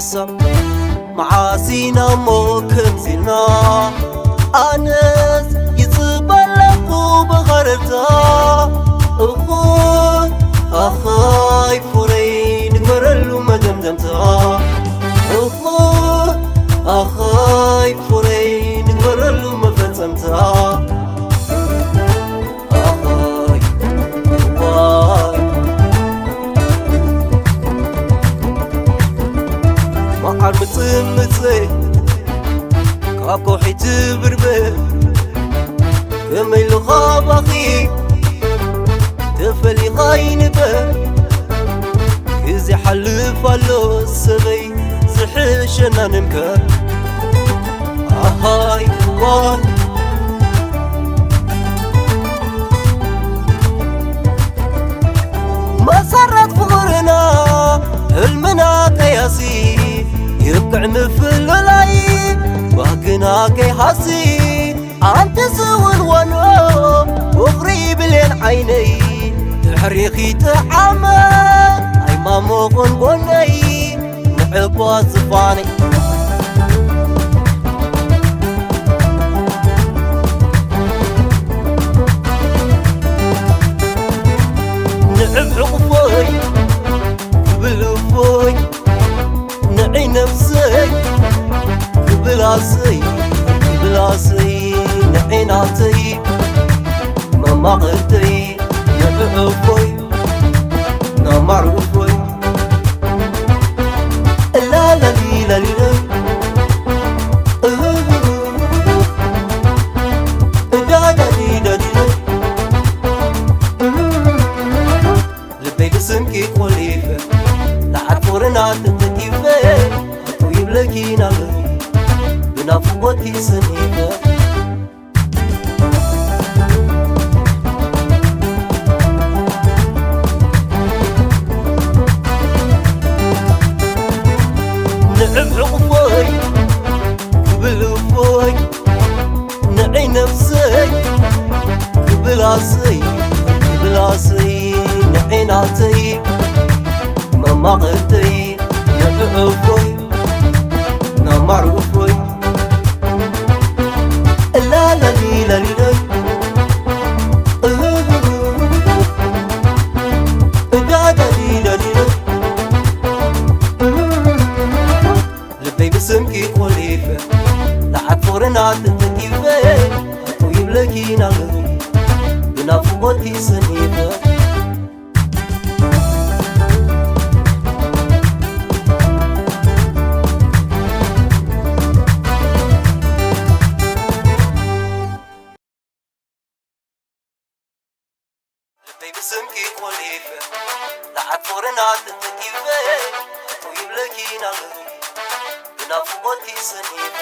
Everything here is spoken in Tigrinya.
ሰብ መዓስ ኢና እሞ ከምዚልና? ኣነስ ይጽበ ኣለኹ ብኸረርታ። እኹ ኣኻይ ፍቕረይ ንግበረሉ መደምደምታ። እኹ ኣኻይ ፍቕረይ ንግበረሉ መፈጸምታ። ኣኻይ ዋይ መዓር ምጽምጽ ካብ ከውሒ ትብርብር። ከመይ ኢሉ ኻባኺ ተፈሊኻ ይንበር? ግዜ ሓልፍ ኣሎ ሰበይ ዝሕሸና ንምከር። ኣሃይ ዋይ መሰረት ፍቕርና ህልምና ቀያሲ ይብቅዕ ምፍልላይ ባህግና ከይሃሲ ኣንቲ ስውን ወኖ ፍቕሪ ብሌን ዓይነይ ድሕሪኺ ጥዓመ ኣይማሞቕን ጎነይ ንዕባ ዝፋነይ ንዕብ ዕቑፎይ ክብል እፎይ ንዒ ነብሰይ ክብል ኣሰይ ክብል ኣሰይ ንዒ ናተይ መማቕርተይ ንዕብ እፎይ ናማር እፎይ እላላሊላሊለ እዳዳሊዳሊለ ልበይ ብስምኪ ቆሊፈ ንዓት ፍቕርና ተተኪፈ እቱ ይብለኪ ናገሩ ብናፍቆትኪ ሰኒፈ ንዕብ ዕቑፎይ ክብል እፎይ ንዒ ነብሰይ ክብል ኣሰይ ክብል ኣሰይ ንዒ ናተይ መማቕርተይ ንዕ እፎይ ናማር እፎይ እላላሊላሊላይ እዳዳሊላሊላይ ልበይ ብስምኪ ቆሊፈ ንዓት ፍቕርና ተተኪፈ እቱ ይብለኪ ናገሩ ብናፍቆትኪ ሰኒፈ ልበይ ብስምኪ ቆሊፈ ንዓት ፍቕርና ተተኪፈ እቱ ይብለኪ ናገሩ ብናፍቆትኪ ሰኒፈ